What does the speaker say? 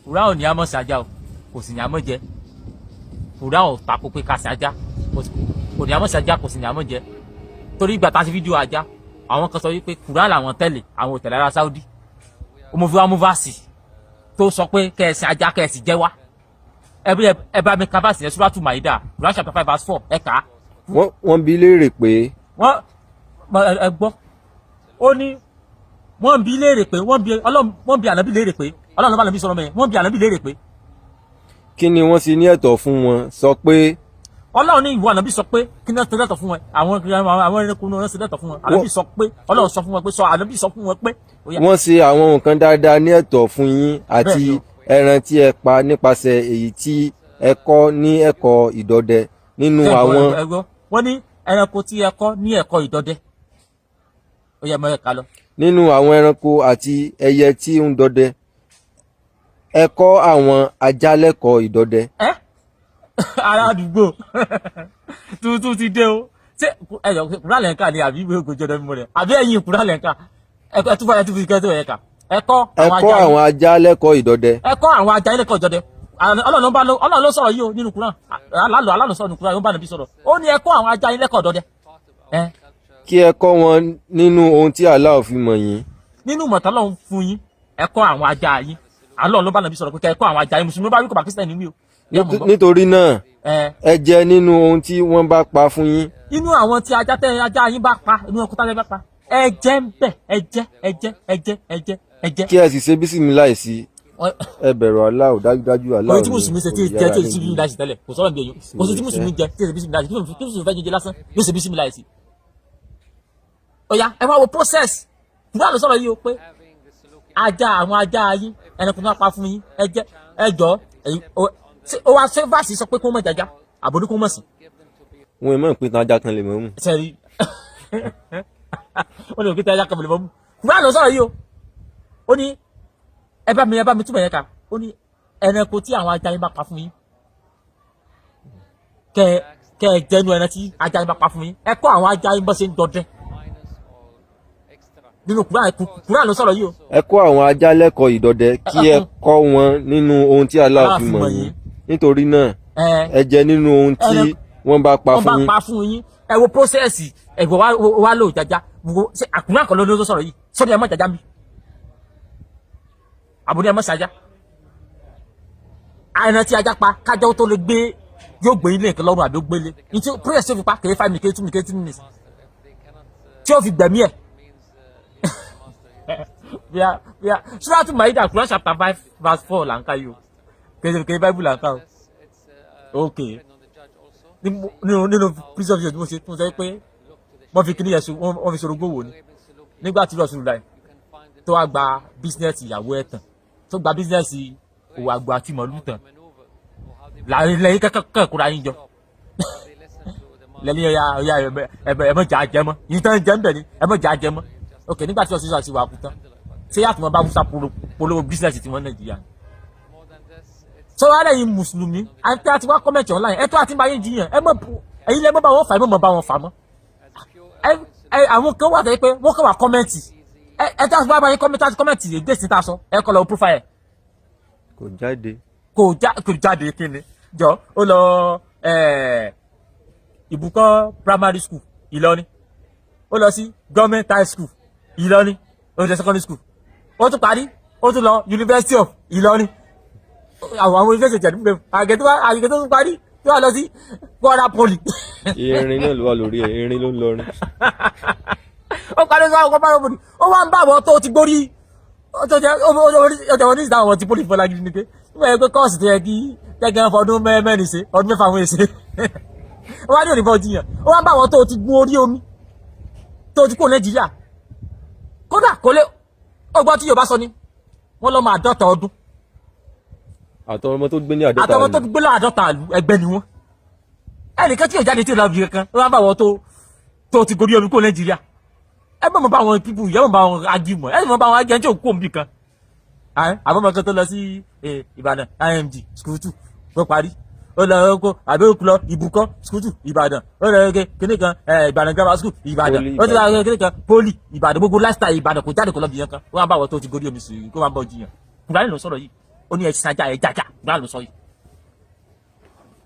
Kùránì ò ní a mọ̀ ṣajá o, kò sì ní a mọ̀ jẹ. Kùránì ò tako pé ká ṣajá, kò ní a mọ̀ ṣajá, kò sì ní a mọ̀ jẹ. Torí ìgbà tá a ṣe fídíò ajá, àwọn kan sọ wípé Kùránì làwọn tẹ̀lé, àwọn ò tẹ̀lé ara Saudi. Ó mo fi wá mú verse tó sọ pé kẹ̀sì ajá, kẹ̀sì jẹ́ wá. Ẹ bí ẹ bá mi ka verse yẹn, Suratu Maida, Quran chapter 5 verse 4, ẹ kà á. Wọ́n bi léèrè pé Wọ́n ẹ gbọ́, ó ní wọ́n bi léèrè pé, wọ́n bi Ọlọ́run, wọ́n bi Ànábì léèrè pé, Ọlọ́run ló bá Ànábì sọ̀rọ̀ mẹ́yẹn, wọ́n bi Ànábì léèrè pé kí ni wọ́n ṣe ní ẹ̀tọ́ fún wọn? Sọ pé Ọlọ́run ní ìwọ Ànábì sọ pé kí ni wọ́n ṣe lẹ́tọ̀ fún wọn? Àwọn ẹranko ni wọ́n ṣe lẹ́tọ̀ fún wọn. Ànábì sọ pé Ọlọ́run sọ fún wọn pé, sọ Ànábì sọ fún wọn pé ó yá. Wọ́n ṣe àwọn nǹkan dáadáa ní ẹ̀tọ́ fún yín àti Bẹ́ẹ̀ ni o. ẹran tí ẹ pa nípasẹ̀ èyí tí ẹ kọ́ ní ẹ̀kọ́ ìdọdẹ nínú Ṣé ẹ gbọ́? àwọn Ẹ gbọ́, wọ́n ní ẹranko tí ẹ kọ́ ní ẹ̀kọ́ ìdọdẹ. Ó yẹ mọ́ ẹ̀ka lọ. Nínú àwọn ẹranko àti ẹyẹ tí ń dọdẹ, ẹ kọ́ àwọn ajá lẹ́kọ̀ọ́ ìdọdẹ. Ẹ ará àdúgbò tuntun ti dé o. Ṣé ẹ yọ Kùránì lẹ́ ń kà ní àbí ìwé ògójì ọdọ mímọ́ rẹ àbí ẹ̀yìn Kùránì lẹ́ ń kà? Ẹ tún fọ, ẹ tún fi kẹ́ tó yẹ ká. Ẹ kọ́ Ẹ àwọn kọ́ ajá yín. àwọn ajá lẹ́kọ̀ọ́ ìdọdẹ. Ẹ kọ́ àwọn ajá yín lẹ́kọ̀ọ́ ìdọdẹ. Ọlọ́run ló bá Ọlọ́run ló sọ̀rọ̀ yìí o nínú Kùránì. Alálò sọ̀rọ̀ nínú Kùránì, ó bá Nàbí sọ̀rọ̀. Ó ní ẹ kọ́ àwọn ajá yín lẹ́kọ̀ọ́ ìdọdẹ. Ẹ Kí ẹ kọ́ wọn nínú ohun tí Allah fi mọ̀ yín. Nínú mọ̀tá lọ́hún fún yín, ẹ kọ́ àwọn ajá yín. Ọlọ́run ló bá Nàbí sọ̀rọ̀ pé kẹ́ ẹ kọ́ àwọn ajá yín. Mùsùlùmí bá wí, kò bá Kírísítẹ́nì wí o. Yẹ mọ̀ gbọ́. Nítorí náà ẹ ẹ jẹ nínú ohun tí wọ́n bá pa fún yín. Inú àwọn tí ajá tẹ ajá yín bá pa, inú ọkọ tájá bá pa, ẹ jẹ ń bẹ, ẹ jẹ, ẹ jẹ, ẹ jẹ, ẹ jẹ, ẹ jẹ. Kí ẹ sì ṣe bísímíláì sí. Ẹ bẹ̀rù Allah, dájúdájú Allah Kò sí tí mùsùlùmí ṣe tí jẹ tí èsì ní bísímìláì sí tẹ́lẹ̀. Kò sọ̀rọ̀ bí èyí. Kò sí tí mùsùlùmí jẹ tí èsì bísímìláì sí. Kí mùsùlùmí fẹ́ jẹjẹ lásán, yóò ṣe bísímìláì sí. Ó yá, ẹ wá wo process. Kùránì ló sọ̀rọ̀ yìí o pé ajá, àwọn ajá yín, ẹranko náà pa fún yín, ẹ jẹ. Ẹ jọ, ẹ̀yin ṣé ó wá ṣé verse sọ pé kó mọ̀ jájá àbòdí kó mọ̀ sí? Wọn ì mọ̀ pé tán ajá kan lè mọ̀ mú. Sẹ́rí, wọ́n lè pété ajá kan lè mọ̀ mú. Kùránì ló sọ̀rọ̀ yìí o. Ó ní ẹ bá mi túbọ̀ yẹn ká. Ó ní ẹranko tí àwọn ajá yín bá pa fún yín, kẹ ẹ jẹnu ẹran tí ajá yín bá pa fún yín. Ẹ kọ́ àwọn ajá yín bọ́ ṣe ń dọdẹ nínú Kùránì. Kùránì ló sọ̀rọ̀ yìí o. Ẹ kọ́ àwọn ajá lẹ́kọ̀ọ́ ìdọdẹ, kí ẹ kọ́ wọn nínú ohun tí Allah fi mọ̀ yín. Nítorí náà ẹ ẹ jẹ nínú ohun tí wọ́n bá pa wọ́n bá fún yín. pa fún yín. Ẹ wo process. Ẹ wò wá lò jájá wo. Ṣé àkùnrin àkọlọ́ ló sọ̀rọ̀ yìí? Sọ́ni ẹ mọ̀ jájá mi, àbúrò ẹ mọ̀ ṣájá. Ẹran tí ajá pa, kájá tó lè gbé, yóò gbé ilé nǹkan lọ́rùn àbí ó gbélé ní tí process tí ó fi pa kéré 5 minutes, kéré 2 minutes, kéré 3 minutes tí ó fi gbẹ̀mí ẹ̀. Bíyà bíyà, Suratu Maida, Quran chapter 5 verse 4 là ń ká yìí o. Kéde kéde, Bible là ń ká o. Ok, nínú prison video tí mo ṣe, tí mo sọ pé wọ́n fi kíní yẹn sùn, wọ́n fi sorogún wò ni nígbà tí Rasulullah tó wá gba business ìyàwó ẹ̀ tán, tó gba business òwò àgbò àti màlúù tán, láàrin lẹ́yìn kẹ́kẹ́ kóra yín jọ lẹ́ni ọ̀ya ọ̀ya, ẹ mọ̀ jà jẹ mọ́ yìí tán jẹ́ ń bẹ̀ ni, ẹ mọ̀ jà jẹ mọ́. Ok, nígbà tí Rasulullah ti wà kú tán, ṣé yàtọ̀ mọ́ bá Musa polówó business tí wọ́n Nàìjíríà sọ wá lẹ́yìn mùsùlùmí àti àti wá comment online, ẹ tó àti bá yín jiyàn, ẹ mọ̀ ẹ̀yin lẹ́ mọ́ bá wọn fà, ẹ mọ̀ bá wọn fà mọ́. Ẹ àwọn kan wà tẹ́ pé wọ́n kàn wá comment. Ẹ tó àti bá yín comment, àti comment èdè sí ta sọ, ẹ kọ́ lọ profile. Kò jáde. Kò jáde. Kí ni jọ, ó lọ Ìbùkọ́ Primary School, Ìlọrin, ó lọ sí Government High School, Ìlọrin, ó lọ secondary school, ó tún parí, ó tún lọ University of Ìlọrin. Àwọn university jẹ̀dú pé àgẹ̀ tó tún parí tó wà lọ sí Kwara Poly. Irin náà ló wà lórí ẹ, irin ló ń lọrin. Ó parí sí àwọn Kwara Poly, ó wá ń bá àwọn tó ti gbórí ó tó jẹ́ ó jẹ́ wọn ní ìsìtá àwọn tí poly fọlá gidi ni pé nígbà yẹn pé course tó yẹ kí kẹ́kẹ́ fọdún mẹ́rin ṣe, ọdún 6 wọn ṣe. Ó wá ní òní bọ́ jiyàn, ó wá ń bá àwọn tó ti gun orí omi, tó ti kó Nàìjíríà. Kódà kò lè ọgbọ́n tí Yorùbá sọ ni wọ́n lọ́ máa 50 ọdún. Àtọmọ tó gbé ní 50 Àtọmọ tó ìlú. Gbé láàdọ́ta ìlú, ẹgbẹ́ ni wọ́n. Ẹnìkan tí yóò jáde tí yóò lọ bí kankan, ó wá ń bá àwọn tó ti gorí omi kó Nàìjíríà. Ẹ bá mọ̀ bá àwọn pípù yẹ, mọ̀ bá àwọn agimọ̀, ẹ mọ̀ bá àwọn agẹ́ tí ò kó òǹbì kan. Àbọ̀mọ̀ kan tó lọ sí Ìbàdàn IMG school two, ó parí, ó lọ kó àbẹ́òkú lọ Ìbùkọ́ school two, Ìbàdàn, ó lọ kíní kan, Ìbàdàn Grammar School, Ìbàdàn. Poly. Ó ti lọ kíní kan, Poly Ìbàdàn. Gbogbo lifestyle Ìbàdàn, kò jáde, kò lọ bìyàn kan. Ó wá bá àwọn tó ti gorí omi sùn kó wá bá ọ jiyàn. Kùránì ló sọ̀rọ̀ yìí. Ó ní ẹ sin ajá, ẹ jájá. Quran ló sọ yìí.